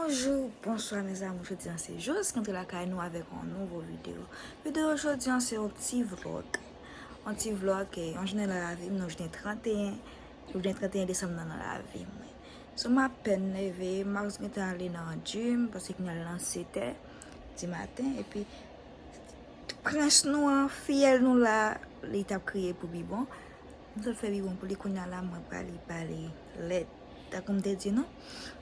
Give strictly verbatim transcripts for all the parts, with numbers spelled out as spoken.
Bonjou, bonswa, mes amours. Jodi an se Jos ki antre lakay nou avèk yon nouvo videyo. Videyo jodi an se yon ti vlog. Yon ti vlog, eh, yon jounen nan lavi m, nou jounen trannteyen, jounen trannteyen desanm nan nan lavi m. So, m apèn leve, Max gentan ale nan gym, paske kounye a l nan setè di maten, epi prens nou an, fiyèl nou la, li t ap kriye pou bibwon. M sot fè bibwon pou li, kounye a la, mwen prale bale lèt. Tankou m te di nou,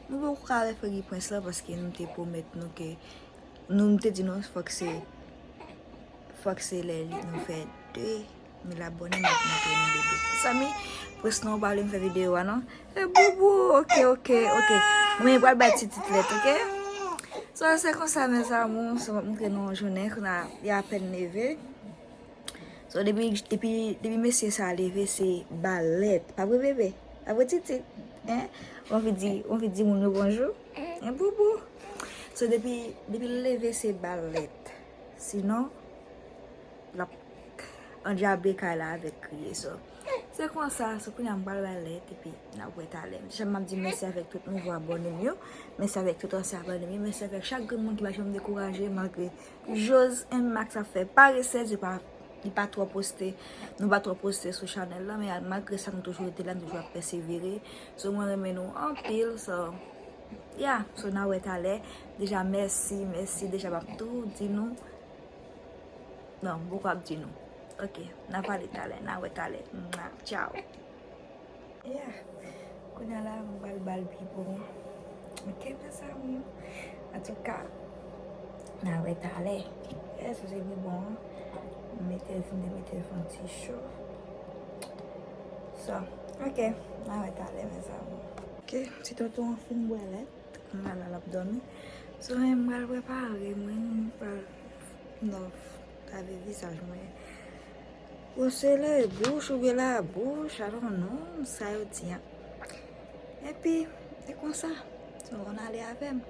nou poko ka wè figi prens lan, paske nou te pwomèt nou ke, nou, m te di nou, fòk se, fòk se lè li, nou fè de mil abòne, m ap montre nou bebe. Mezanmi, prens lan pa vle m fè videyo a, non? E boubou, oke, oke, oke. Mwen pral bay titit lèt, oke? So, se konsa, mes amours, so, m ap montre nou jounen, kounye a, li apèn leve. So, depi, depi, depi mesye sa leve, se ba lèt. Pa vre, bebe? Pa vre, titit? Hein? Ou anvi di, ou anvi di moun yo bonjou? Hein, boubou? So, depi, depi l leve, se ba lèt. Sinon, l ap andyable kay la avèk kriye. So, se konsa, so kounye a m pral bay lèt, epi n ap wè talè. Jan m ap di mèsi avèk tout nouvo abòne m yo, mèsi avèk tout ansyen abòne m yo, mèsi avèk chak grenn moun ki pa janm dekouraje, malgre Jos and Max ap fè parese, li pa, li pa twò poste, nou pa twò poste sou chanèl la, men malgre sa, nou toujou rete la, nou toujou ap pèsevere. So, mwen renmen nou anpil, so, yeah, so, n a wè talè. Deja, mèsi, mèsi, deja, m ap tou di nou. Non, m poko ap di nou. Oke, n a pale talè, n a wè talè. Mwa, tchaw. Yeah. Kounye a la, m pral bal bibwon. Oke, mes amours. Antouka, n a wè talè. Yeah, sa se bibwon an. M mete l, fin de mete l fè yon ti cho. So, oke, n a wè talè, mes amours. Oke, ti tonton an fin bwè lèt. Kounye a la, l ap dòmi. So, mwen, m pral prepare mwen, m pral, non, lave vizaj mwen. Bwose le bouch oubyen la bouch, I don't know, sa yo di an. Epi, e konsa, so, ann ale avè m.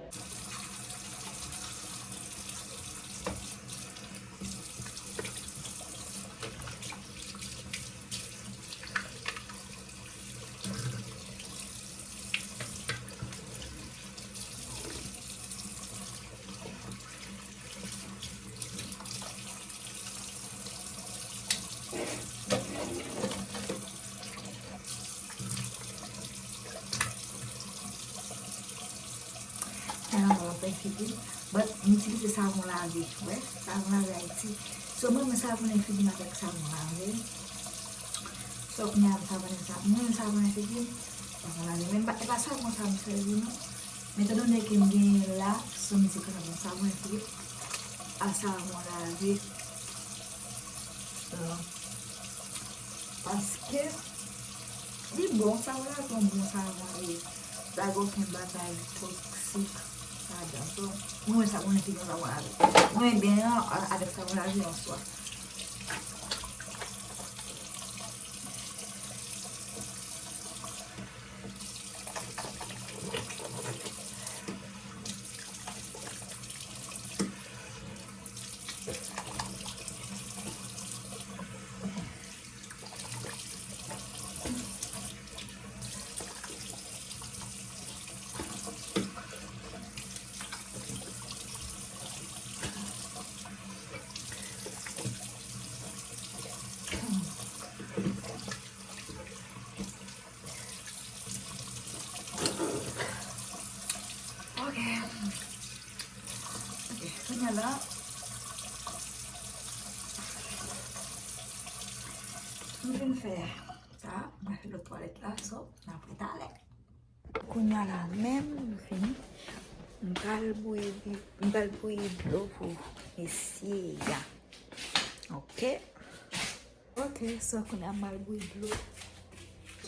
Sa nan mwen fè figi m. But m itilize savon lave, wè, savon lave Ayiti. So, mwen, mwen savonnen figi m avèk savon lave. So, kounye a, m savonnen sa, mwen, mwen savonnen figi m, savon lave. Men m pa, e pa savon sa m chwazi, non. Men, etandone ke m genyen la, so, m di ke m savonnen figi m a savon lave. So, paske li bon, savon lave yon bon savon, e pa gen okenn bagay toksik ladan. So, mwen, mwen savonnen figi m, savon lave. Mwen byen an avèk savon lave an swa. Ok. Ok, kounye a la, m fin fè sa, m pral fè lòt twalèt la, so, n ap wè talè. Kounye a la menm, m fini. M pral bouyi, m pral bouyi dlo pou mesye a. Ok. Ok, so kounye a m al bouyi dlo.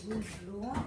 Bouyi dlo an.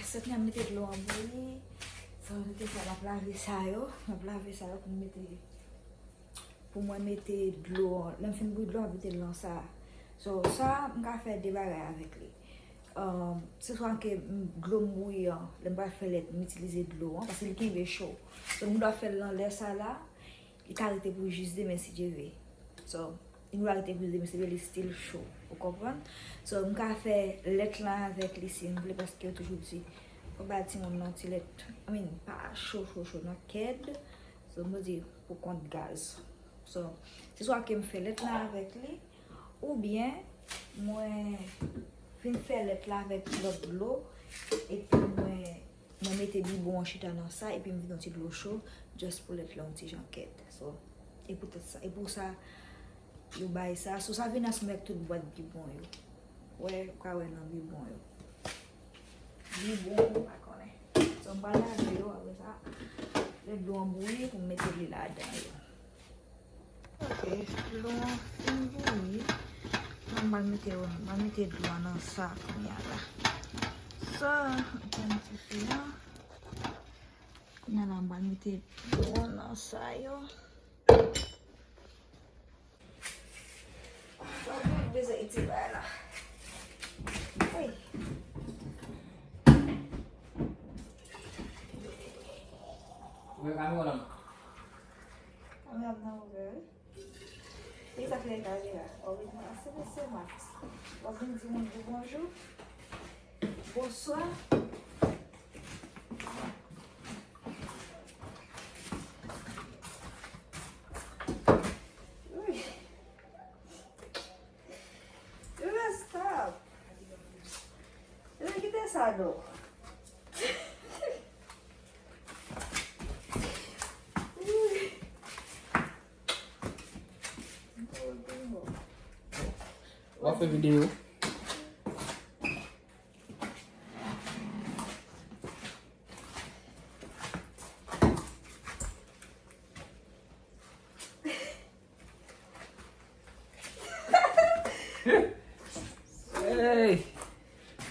Sèt la m mete dlo an bouyi. Sa m te fè, m ap lave sa yo. M ap lave sa yo pou m mete, pou mwen mete dlo an. Lè m fin bouyi dlo, m ap mete l nan sa. So, sa, m ka fè de bagay avèk li. Um, se swa ke m, dlo m bouyi an, lè m pral fè lèt, m itilize dlo an, paske li kenbe cho. So, m dwa fè l nan lè sa la, li ka rete pou jis demen si Dye vle. So, li dwa rete pou jis demen si Dye vle, li still cho. Ou konprann? So, m ka fè lèt lan avèk li si m vle, paske yo toujou di, fò ba timoun nan ti lèt, I mean, pa cho, cho, cho, nan kèd. So, m di, pou kont gaz. So, se swa ke m fè lèt lan avèk li, oubyen mwen vin fè lèt la avèk lòt dlo, epi mwen, mwen mete bibwon an chita nan sa, epi m vide yon ti dlo cho, just pou lèt la yon ti jan kèd. So, e poutèt sa, e pou sa, yo bay sa. So, sa vin ansanm avèk tout bwat bibwon yo. Wè, ou ka wè nan bibwon yo. Bibwon, ou pa konnen. So, m pral lave yo, apre sa, lè dlo an bouyi, pou m mete li ladan yo. Ok, dlo an fin bouyi. Mwen, m pral mete, m pral mete dlo an nan sa kounye a la. Sa, m pral mete fè a. Kounye a la, m pral mete dlo an nan sa yo. Sa, m bezwen itilize la. Ey. Ouvè kamera w la. Kamera m nan ouvè, wi. Kisa k lè gade la? Ò, wi, mwen ase mesye Max. W ap vin di moun di bonjou. Bonswa. Ui. Ui, stop. Ui, kite sa non. Ui. W ap fè videyo. Hey!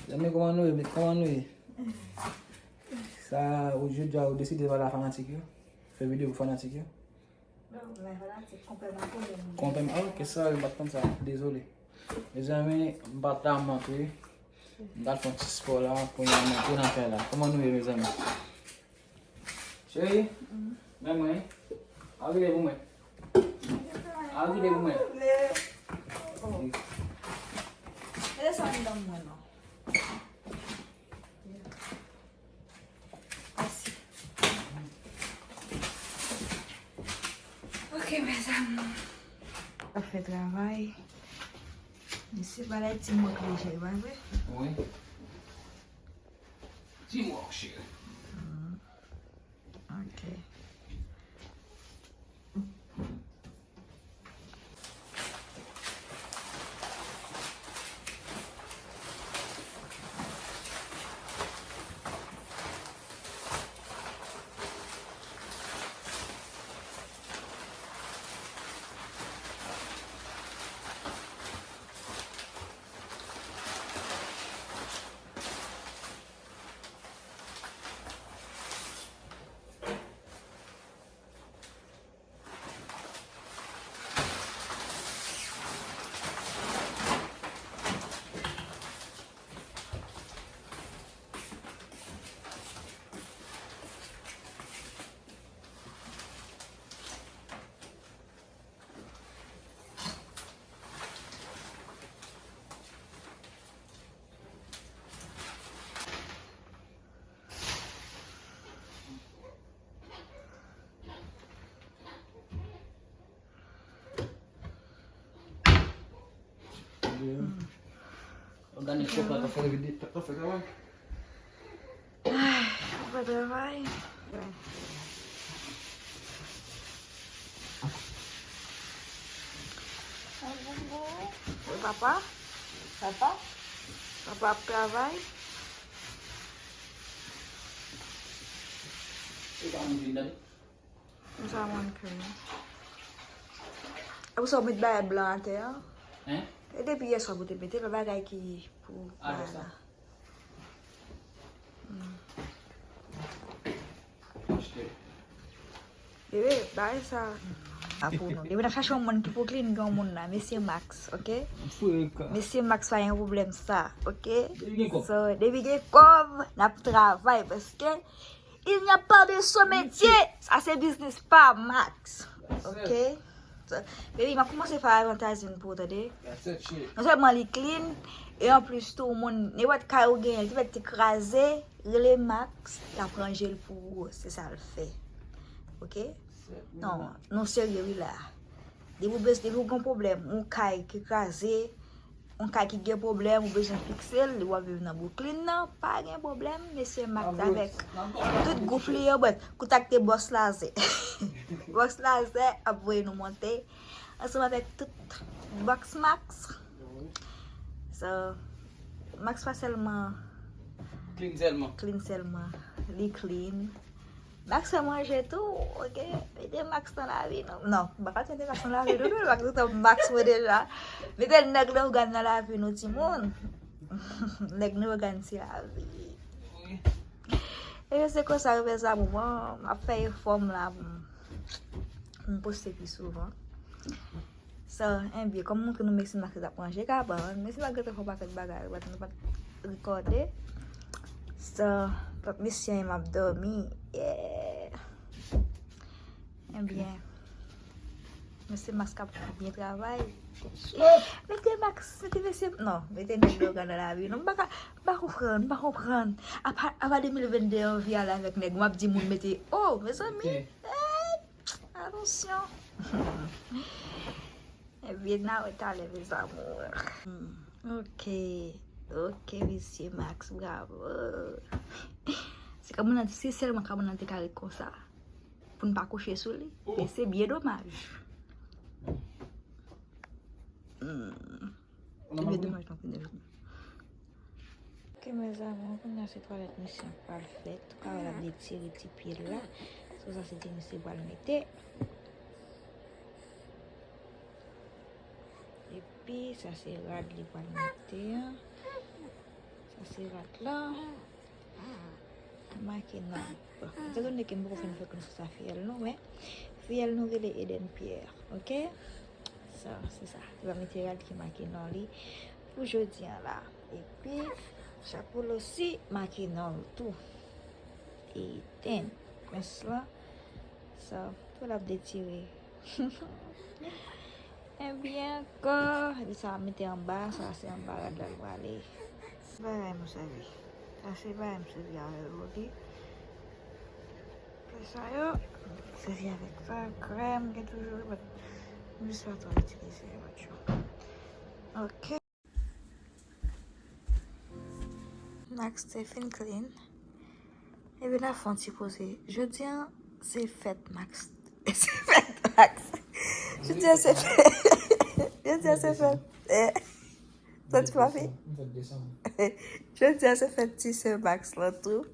Zanmi, kòman nou ye? Kòman nou ye? Sa, ou jodi a, ou deside pale a fanatik yo? Fè videyo pou fanatik yo? Non, men fanatik, konpè m ak konpè m. Konpè m, ah, ok, sorry, m pa t konn sa. Dezole. Mezanmi, m pa t la, m antre. M t al fè yon ti spò la, kounye a m antre nan kay la. Kòman nou ye, mezanmi? Cheri, men mwen. Al ride pou mwen. Al ride pou mwen. Oh. Mete sa anndan mwen non. Mèsi. Ok, mes amours. Sa fè travay. Mesye, bagay teamwork li je, pa vre? Wi. Teamwork, cheri. Ok. Òganis chòf la t ap fè vide, t ap fè travay. Ay, fè travay. Wi, papa. Papa. Papa ap travay. E pa moun vin tande. Sa mwen kre. E pou sa w met bagay blan atè a? Hein? E depi yè swa pou te mete l, bagay ki pou bagay la. Bebe, bagay sa. A pou nou. Depi n ap chache yon moun ki pou clean, gen yon moun la. Mesye Max, oke? Mesye Max pa gen pwoblèm sa, oke? So, depi gen kòb, n ap travay, paske il n'y a pas de sot métier. Sa se biznis pa Max, oke? So, baby, m ap kòmanse fè advertising pou ou, tande? Non sèlman li clean, e anplis tou, moun, nenpòt kay ou genyen, li pèt te kraze, rele Max, l ap ranje l pou ou, se sa l fè. Oke? Non, nou serye wi la. Depi w bez-, depi w gen pwoblèm, yon kay ki kraze, yon kay ki gen pwoblèm, ou bezwen fikse l, w ap viv nan Brooklyn nan, pa gen pwoblèm, mesye Max avèk tout gwoup li yo, bon, kontakte Bòs Lazè. Bòs Lazè ap voye nou monte ansanm avèk tout Box Max. So, Max pa sèlman clean sèlman. Clean sèlman, li clean. Max fè manje tou, oke? Mete Max nan lavi nou. Non, m pa ka mete Max nan lavi nou, non, Max se Max mwen deja. Mete nèg nan Logan nan lavi nou, timoun. Nèg nan Logan se lavi. E se konsa yo fè sa pou mwen, m ap fè efò m la pou m, pou m poste pi souvan. So, enbyen, kòm m montre nou, Mesye Max t ap ranje kabann, Mesye Max gentan fè yon pakèt bagay, but nou pa t rekòde. So, tank mesye m ap dòmi, yeah. Enbyen, Mesye Max k ap byen travay. Mete Max, mete mesye, non, mete nèg Logan nan lavi. Non, m pa ka, m pa konprann, m pa konprann. Apa, apa de mil vennde an vi ale avèk nèg, m ap di moun mete, oh, mezanmi, eh, atansyon. Ebyen, n a wè talè, mes amours. Hmm. Ok, ok, mesye Max, bravo. Se kabann nan, se sèlman kabann nan te ka ret konsa. Pou n pa kouche sou li. E se byen domaj. Hmm. Se byen domaj, non, pou nèg. Ok, mes amours, kounye a se twalèt misye an pral fèt. Ou ka wè l ap detire ti pye l la. So, sa se tenis li pral mete. Epi, sa se rad li pral mete an. Sa se rad la. Make non. Bon, etan done ke m poko fin fè konesans a fiyèl nou, men fiyèl nou rele Eden Pierre, ok? Sa, se sa. Li va mete rad ki make non li pou jodi an la. Epi, chapo l osi make non l tou. Eden. Mens lan. Sa, tou l ap detire. Ebyen, ankò, epi sa mete anba, sa se anba rad la l prale. Bagay m sèvi. Sa se bagay m sèvi avè l, ok? Apre sa yo, sèvi avèk sa, krèm, gen toujou, but m jis pa twò itilize lòt yo. Ok. Max te fin clean. Epi n ap fè yon ti poze. Jodi an, se fèt Max. Se fèt Max. Jodi an, se fèt. Jodi an, se fèt. Eh. Santi papi? Jodi an, se fèt ti sè Max lan tou.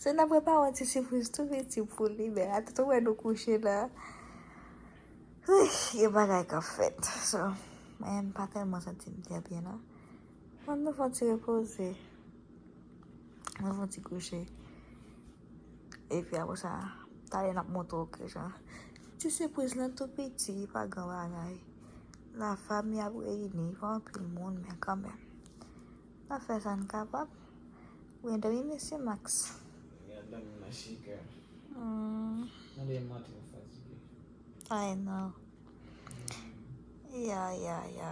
So, n ap prepare yon ti sipriz tou piti pou li, men atann wè nou kouche la. Wi, gen bagay k ap fèt. So, mwen, m pa tèlman santi m trè byen, non. Ban nou fè yon ti repoze. Nou fè yon ti kouche. Epi apre sa, talè n ap montre w kijan. Ti sipriz lan tou piti, pa gran bagay. La fami ap reyini, pa anpil moun, men kanmenm. N ap fè sa n kapab. Ou endòmi, mesye Max? Mwen endòmi nan chikè. Hmm. Mande m mante m fatige. Ay, non. Ya, ya, ya.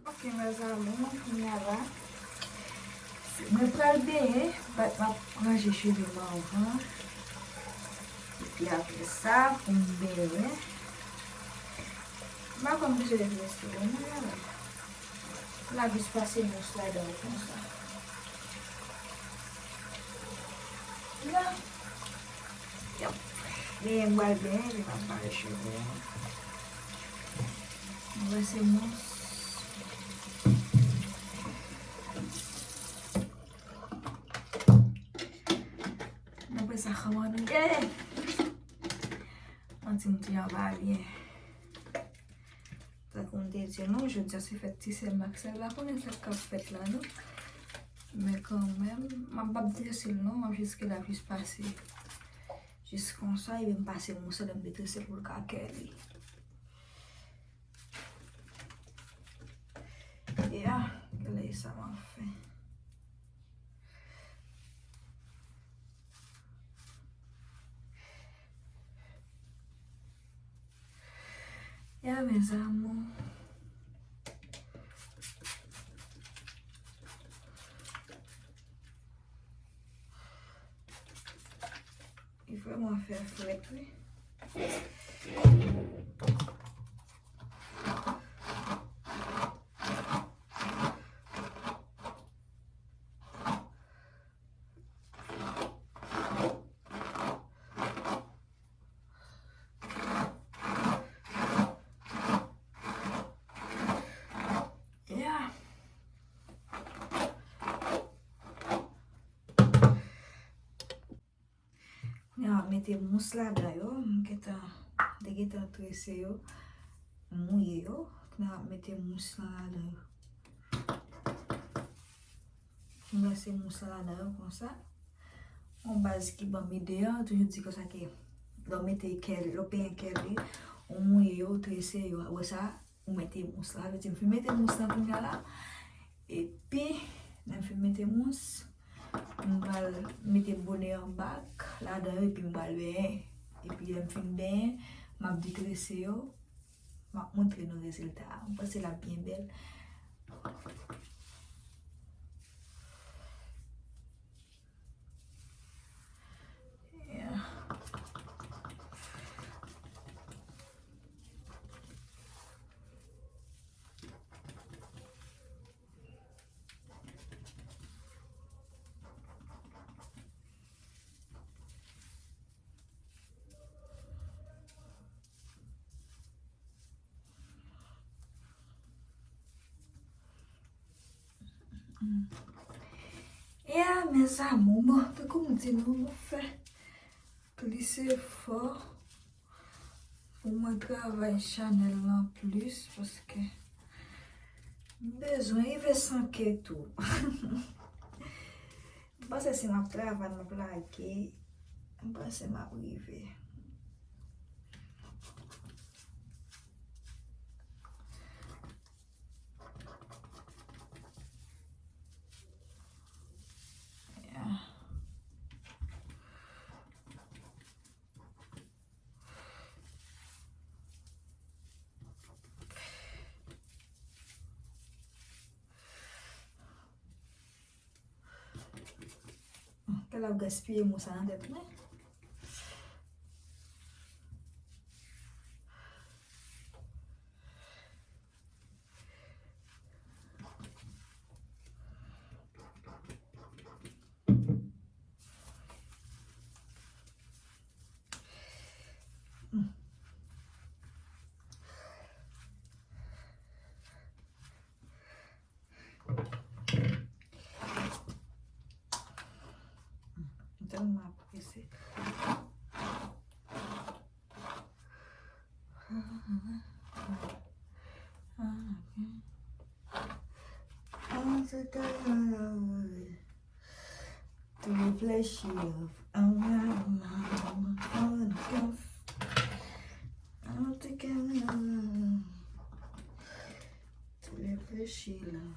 Ok, mes amours, kounye a la, mwen pral benyen, but m ap ranje cheve m anvan. Epi apre sa, pou m benyen, m pa konn bezwen rete sou mwen la. M ap jis pase mous ladan l konsa. La. Yap. Benyen m pral benyen, epi m ap bare cheve a. Mwen se mous. Mwen apre sa kòman nou ye. Mwen di m te anba byen. Tankou m te di nou, jodi a se fèt ti sè Max la, konnen sa k ap fèt la, non? Men kanmenm, m ap, p ap trese l non, m ap jis kite l ap jis pase jis konsa, epi m pase mous la, m detrese l pou l ka kèli. Ya, gade sa m ap fè. Ya, mes amours. Li vrèman fè frèt, wi. Ya. Kounye a m ap mete mous ladan yo. M gentan, m te gentan trese yo, m mouye yo. Kounye a m ap mete mous lan ladan yo. M vèse mous lan ladan yo konsa. Yon baz ki ban m ide an, toujou di konsa ke lè w mete kèli, lè w penyen kèli, ou mouye yo, ou trese yo, apre sa, ou mete mous la. Sa vle di m fin mete mous lan kounye a la. Epi, lè m fin mete mous, m pral mete bonè an bak ladan yo, epi m pral benyen. Epi lè m fin benyen, m ap detrese yo, m ap montre nou rezilta a. M panse l ap byen bèl. Yeah. Ya, mes amours, bon, tankou m di nou, m ap fè plis efò pou mwen travay chanèl lan plis, paske m bezwen rive san K tou. M panse si m ap travay, m ap lage, m panse m ap rive. Yeah. Gade l ap gaspiye mous sa nan tèt mwen. M tèlman prese. An tou ka, tou reflechi love. An, an, an, an, an, an tou ka, tou reflechi love.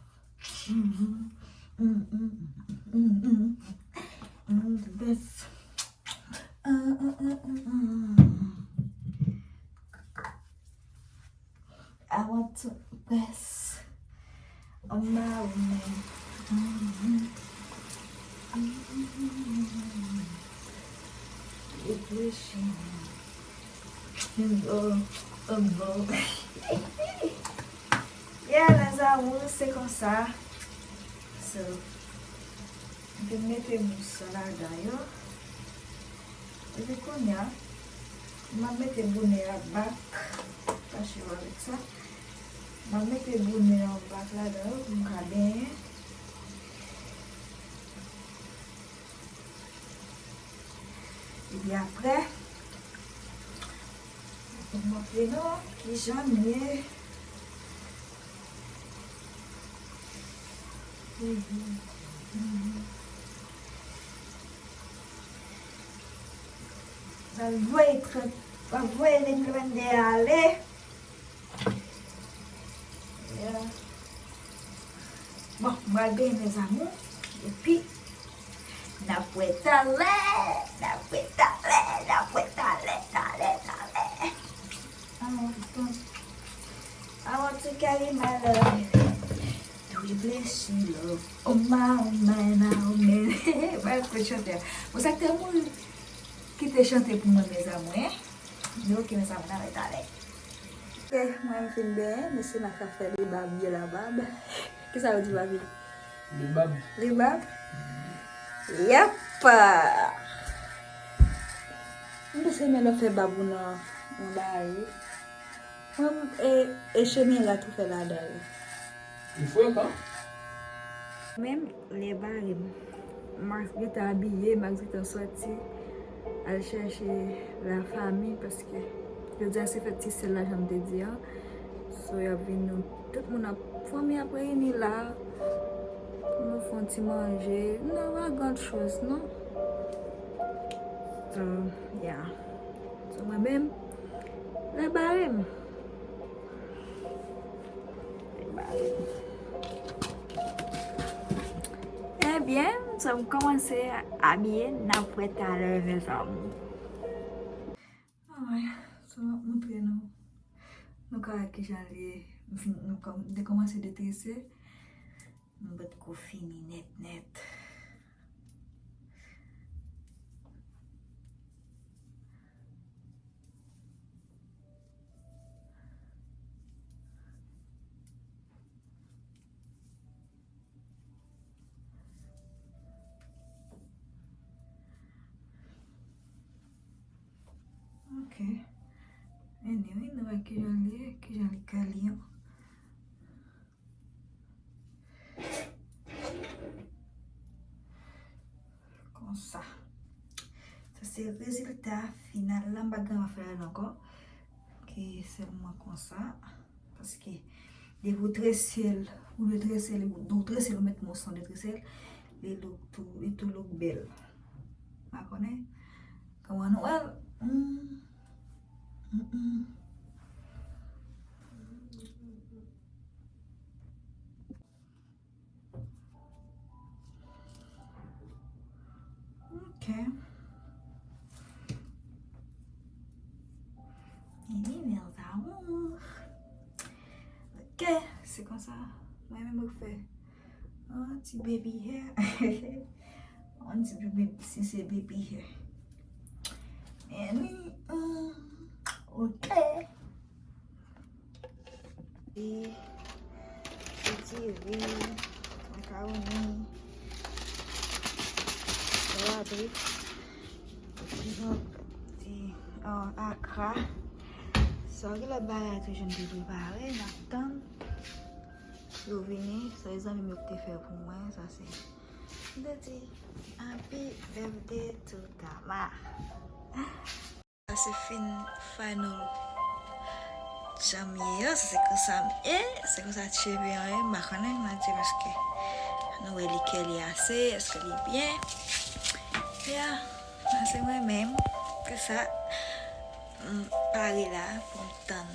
I'm the best. I want to best on my woman. Depression. Go, go. Yeah, mes amours, se konsa. So, m te mete mous sa ladan yo. Epi kounye a, m ap mete bonè a bak. Fache yo avèk sa. M ap mete bonè a bak ladan yo pou m ka benyen. Epi apre, m ap montre nou kijan m ye. Mhm. Pral voye trant, pral voye de mil venndez ale. Yeah. Bon, m pral benyen, mes amours. Epi, n ap wè talè, n ap wè talè, n ap wè talè, talè, talè. I want to, I want to carry my love. Do you bless you, love? Oh my, oh my, now, man. Mwen ap chante. Bon, sa k te mouri, ki te chante pou mwen, mes amours, hein? Men ok, mes amours, n a wè talè. Ok, mwen m fin benyen, mesye n ap fè li bab, ye la bab. Kisa yo di bab? Li bab. Li bab? Yep! M panse men lè w fè bab ou nan, nan bagay wi. Mwen, e, e chemen rat ou fè ladan l. Li frekan. Menm lè bare m. Max gentan abiye, Max gentan sòti al chèche lafanmi paske jodi a se fèt ti sè l la, jan m te di a. So, y ap vin, nou, tout moun ap, fanmi ap reyini la. Nou fè yon ti manje. Non, pa gran choz, non. So, yeah. So, mwen menm, lè bare m. Lè bare m. Ebyen, so m kòmanse abiye, n ap wè talè, mes amours. Alright, so m ap montre nou. Nou ka wè kijan l ye. M fin, nou kòm-, m te kòmanse detrese. M potko fini nèt, nèt. Ok. Anyway, nou wè kijan li ye, kijan li ka li an. Konsa. Sa se rezilta final la. M pa t gentan fè l ankò. Ki sèlman konsa. Paske depi w trese l, ou dwe trese l, ou trese l, ou met mouson de trese l, li look tou, li tou look bèl. Pa konnen kòman nou wè l. Hmm. Mm, mm. Ok. Ebyen, mes amours. Ok, se konsa. Mwen menm mwen fè yon ti baby hair. Yon ti baby, si se baby hair. Men wi, mm, ok. Ti, ti diri, makawoni, salad, ti, ti, ah, akra. Sa gen lòt bagay toujou m te prepare, n ap tann yo vini. Sa se zanmi m yo ki te fè pou mwen, sa se. M te di, "Happy birthday to Tama." Sa se fin final jan m ye an, sa se konsa m ye, se konsa cheve an ye, m pa konnen, m a di paske nou wè li kè li ase, èske li byen? Ya, sa se mwen menm, se sa, m pare la pou m tann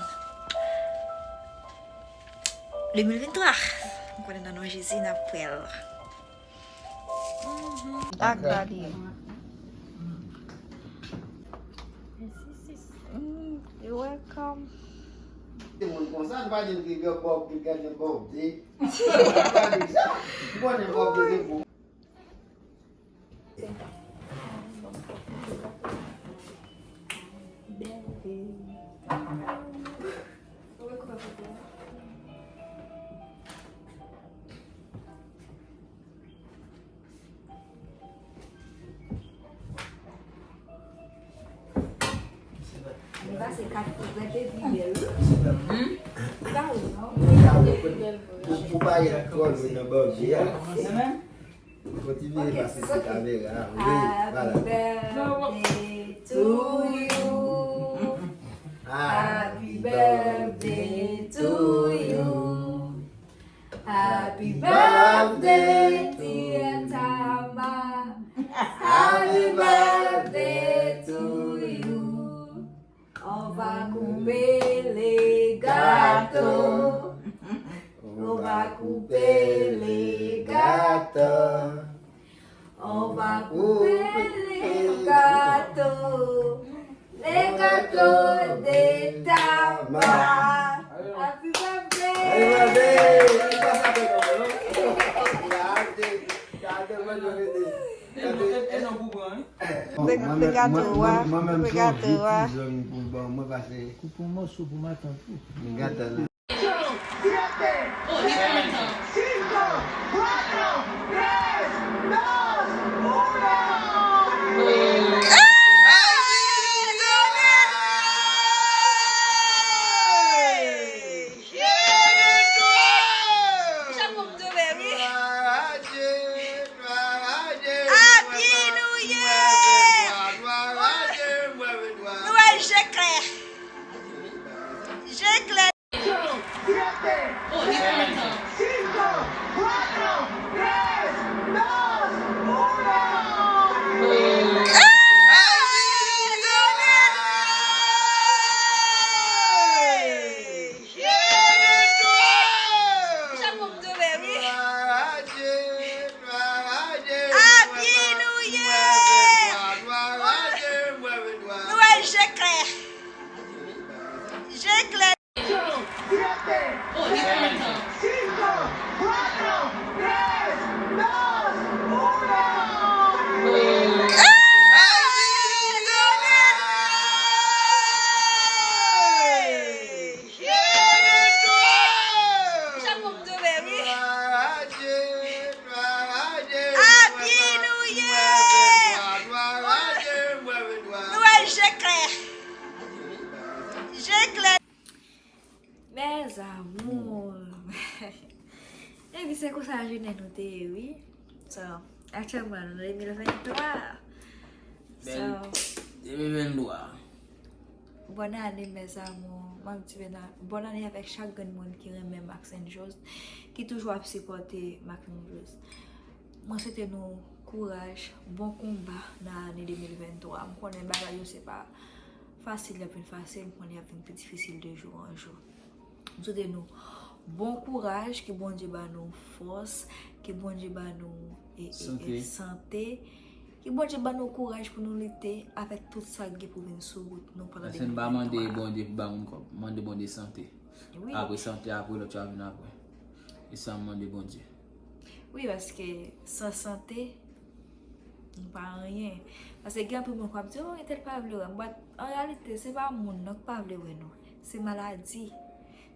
de mil venntwa. M konnen nan non Jezi n ap wè l. Ak gade. Mm, you're welcome. Se moun konsa, nou pa di l ke Bob, li gade Bob, de. Nou pa di sa. M konnen Bob, de, se pou. Li pase kat koulè te pi bèl. Hmm? Li pa wè non. Ou, ou pa ret twò lwen nan bòbye a. Kontinye pase sou kamera a. Wi, vwala. Happy birthday to you. Happy birthday to you. Happy birthday, dear On va couper les gâteaux. On va couper les gâteaux. Les gâteaux de tabac. Happy birthday. Koupe yon mòso pou matant ou. Happy New Year! Nou wè je klè. Je klè. Happy New Year! Nou wè je klè. Je klè. Happy New Year! Nou wè je klè. Je klè. Mes amours. Epi se konsa jounen nou te ye, wi. So, aktyèlman, nou de mil venntwa. So, de mil venntwa. Bòn ane, mes amours. M ap di bòn a-, bòn ane avèk chak grenn moun ki renmen Max and Jose, ki toujou ap sipòte Max and Jose. Mwen swete nou kouraj, bon konba nan ane de mil venntwa. M konnen bagay yo se pa fasil, y ap vin fasil, m konnen y ap vin pi difisil de jou an jou. M swete nou bon kouraj, ke Bondye ba nou fòs, ke Bondye ba nou e, e, e, sante, ke Bondye ba nou kouraj pou nou lite avèk tout sa k gen pou vin sou wout nou pandan de mil venntwa. Paske n pa mande Bondye pou ba moun kòb, mande Bondye sante. Wi. Apre sante, apre lòt yo ap vin apre. E sa m mande Bondye. Wi, paske san sante, nou pa anyen. Paske gen anpil moun k ap di, "Oh, entèl pa vle wè m." But, an reyalite, se pa moun non k pa vle wè nou. Se maladi.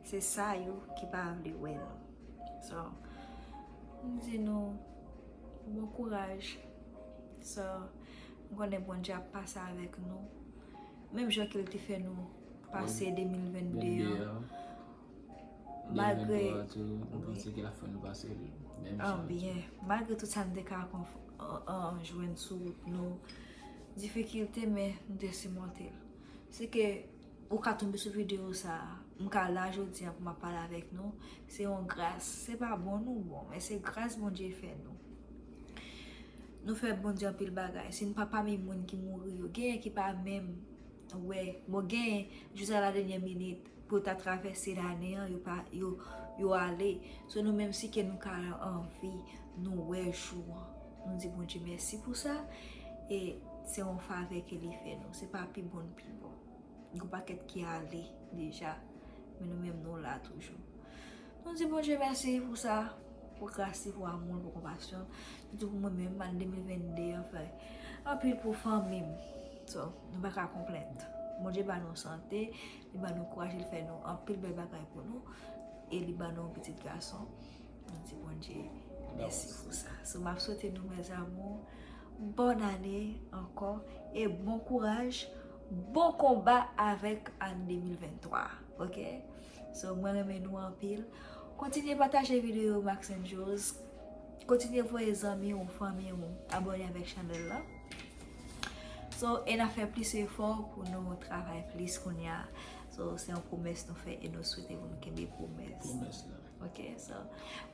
Se sa yo ki pa vle wè nou. So, m di nou, bon kouraj. So, m konnen Bondye ap pase avèk nou. Menm jan ke l te fè nou pase de mil vennde an. Malgre, m panse ke l ap fè nou pase l menm jan. Byen. Malgre tout sa n te ka konf-, an, an, jwenn sou wout nou, difikilte, men nou te simonte l. Se ke ou ka tonbe sou videyo sa a, m ka la jodi a pou m ap pale avèk nou, se yon gras. Se pa bon nou bon, men se gras Bondye fè nou. Nou fè Bondye anpil bagay. Si n pa pami moun ki mouri yo, genyen ki pa menm wè. Bon, genyen, jis a la dènyè minit, pou ta travèse lane an, yo pa, yo, yo ale. So, nou menm, si ke nou ka an vi, nou wè jou an, nou di Bondye mèsi pou sa. E se yon favè ke li fè nou. Se pa pi bon, pi bon. Gon pakèt ki ale deja, men nou menm nou la toujou. Nou di Bondye mèsi pou sa, pou gras li, pou amou l, pou konpasyon l. Sitou pou mwen menm, ane de mil vennde an fè anpil pou fanmi m. So, nou pa ka konplent. Bondye ba nou sante, li ba nou kouraj, li fè nou anpil bèl bagay pou nou, e li ba nou yon pitit gason. Nou di Bondye mèsi pou sa. So, m ap swete nou, mes amours, bòn ane ankò e bon kouraj, bon konba avèk ane de mil venntwa, oke? So, mwen renmen nou anpil. Kontinye pataje videyo Max and Jose. Kontinye voye zanmi w, fanmi w, abòne avèk chanèl la. So, e n a fè plis efò pou nou travay plis kounye a. So, se yon pwomès nou fè e nou swete pou nou kenbe pwomès. Pwomès la. Ok, so,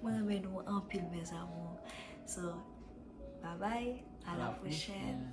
mwen renmen nou anpil, mes amours. So, bye bye, à la prochaine.